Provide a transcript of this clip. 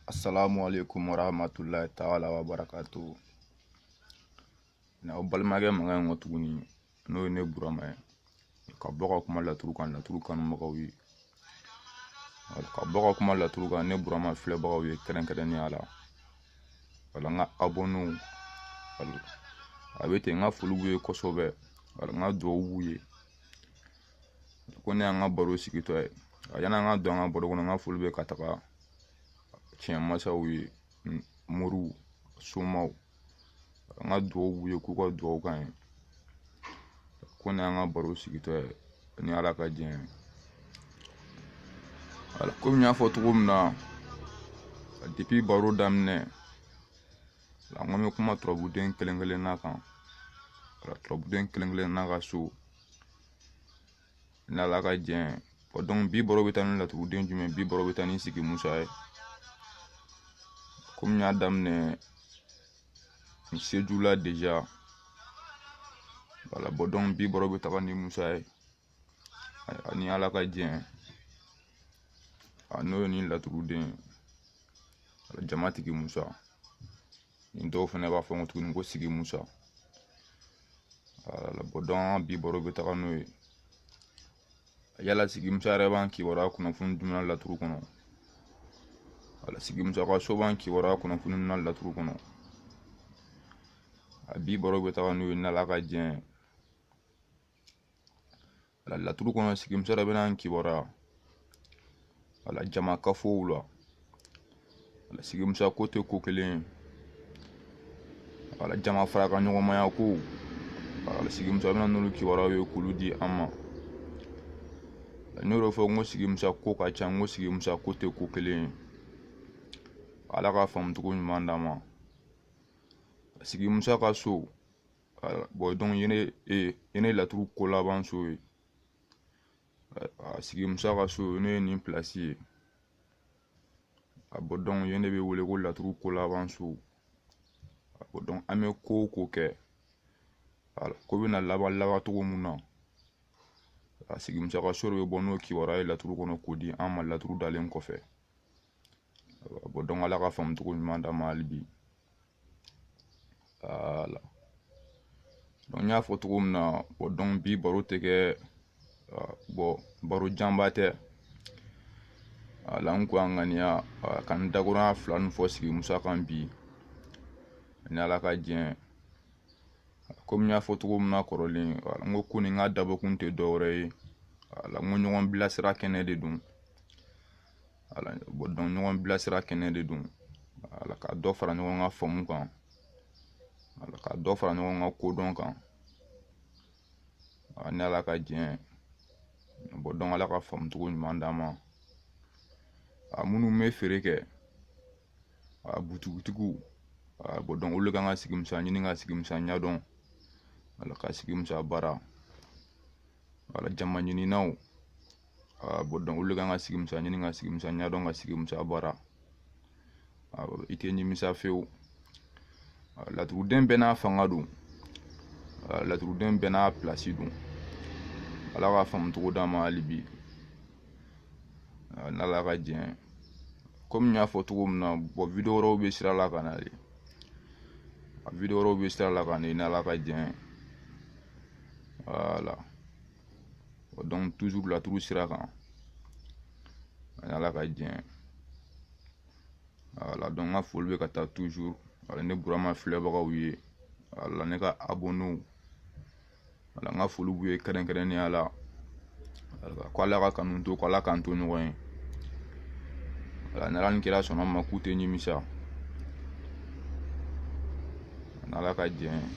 Assalamu alaikum warahmatullahi ta'ala wa barakatuh. N'aw balimakɛ mankan in kɔ tuguni, n'o ye ne Burama ye, ka bɔ ka kuma laturu kan, laturu kanubagaw ye, ka bɔ ka kuma laturu kan, ne Burama filɛbagaw ye kɛrɛnkɛrɛnnenya la, wala n ka abonnew, a bɛ ten, n ka foli b'u ye kosɛbɛ, wala n ka duwawu b'u ye. Ko ne y'an ka baro sigitɔ ye, yanni an ka don an ka baro kɔnɔ, n ka foli bɛ ka taga tiɲɛ masaw ye, moriw, somaw, n ka duwawu b'u ye, k'u ka duwawu k'an ye. Ko ne y'an ka baro sigitɔ ye ni Ala ka diɲɛ ye. Wala komi n y'a fɔ cogo min na depuis baro daminɛ, n ko n bɛ kuma turabuden kelen kelenna kan, turabuden kelen kelenna ka so ni Ala ka diɲɛ ye. Donc bi baro bɛ taa ni laturuden jumɛn? Bi baro bɛ taa ni Sigi Musa ye. Komi n y'a daminɛ Seju la déjà. Voilà, bon donc bi baro bɛ taga ni Musa ye ni Ala ka diɲɛ ye, n'o ye ni laturuden ye, jamatigi Musa. Ni dɔw fana b'a fɔ tuguni ko Sigi Musa. Voilà, bon donc bi baro bɛ taga n'o ye. Yala Sigi Musa yɛrɛ b'an kibaruya kunnafoni jumɛn na laturu kɔnɔ? Wala Sigi Musa ka so b'an kibaruya kunnafoni na laturu kɔnɔ. A bi baro bɛ taga n'o ye ni Ala ka diɲɛ ye. Wala laturu kɔnɔ, Sigi Musa yɛrɛ bɛna an kibaruya wala jama kafow la. Wala Sigi Musa ko tɛ ko kelen ye. Wala jama faraka ɲɔgɔnmaya ko. Wala Sigi Musa bɛna n'olu kibaruyaw ye k'olu di an ma. N y'o de fɔ, n ko Sigi Musa ko ka ca, n ko Sigi Musa ko tɛ ko kelen ye. Ala ka faamucogo ɲuman d'an ma. Sigi Musa ka so, bon donc ye ne laturu ko laban so ye. Sigi Musa ka so, ne ye nin pilasi ye. Bon donc ye ne bɛ wele ko laturu ko laban so. Bon donc an bɛ ko o ko kɛ, ko bɛna laban laban cogo mun na, Sigi Musa ka so de bɛ bɔ n'o kibaruya ye laturu kɔnɔ k'o di an ma laturu dalen kɔfɛ. Bon donc Ala ka faamucogo ɲuman d'an ma hali bi. Voilà. Donc n y'a fɔ cogo min na, bon donc bi baro tɛ kɛ, bon baro janba tɛ. Wala n ko an ŋaniya ka n dakurunya fila nin fɔ Sigi Musa kan bi ni Ala ka diɲɛ. Komi n y'a fɔ cogo min na kɔrɔlen, n ko ko nin ka dabɔkun tɛ dɔwɛrɛ ye. Wala n ko ɲɔgɔn bilasira kɛnɛ de don. Wala bon donc ɲɔgɔn bilasira kɛnɛ de don. Wala ka dɔ fara ɲɔgɔn ka faamu kan. Wala ka dɔ fara ɲɔgɔn ka kodɔn kan. Ni Ala ka diɲɛ. Bon donc Ala ka faamucogo ɲuman d'an ma. Minnu bɛ feere kɛ, butigitigiw, bon donc olu kan ka Sigi Musa ɲini, ka Sigi Musa ɲɛdɔn, wala ka Sigi Musa baara. Wala jama ɲininaw, bon donc olu kan ka Sigi Musa ɲini, ka Sigi Musa ɲɛdɔn, ka Sigi Musa baara. I tɛ nimisa fewu. Laturuden bɛɛ n'a fanga don, laturuden bɛɛ n'a pilasi don. Ala ka faamucogo d'an ma hali bi n'Ala ka diɲɛ. Komi n y'a fɔ cogo min na, bon vidéo wɛrɛw bɛ sira la ka na de. Vidéo wɛrɛw bɛ sira la ka na ni Ala ka diɲɛ. Voilà. Donc toujours laturu sira kan ni Ala ka diɲɛ. Voilà, donc n ka foli bɛ ka taa toujours wala ne Burama filɛbagaw ye, wala ne ka abonnew, wala n ka foli b'u ye kɛrɛnkɛrɛnnenya la. Ko Ala ka kanu to, ko Ala k'an to ɲɔgɔn ye. Wala ni Ala ni kira sɔnna ma, k'u tɛ nimisa ni Ala ka diɲɛ.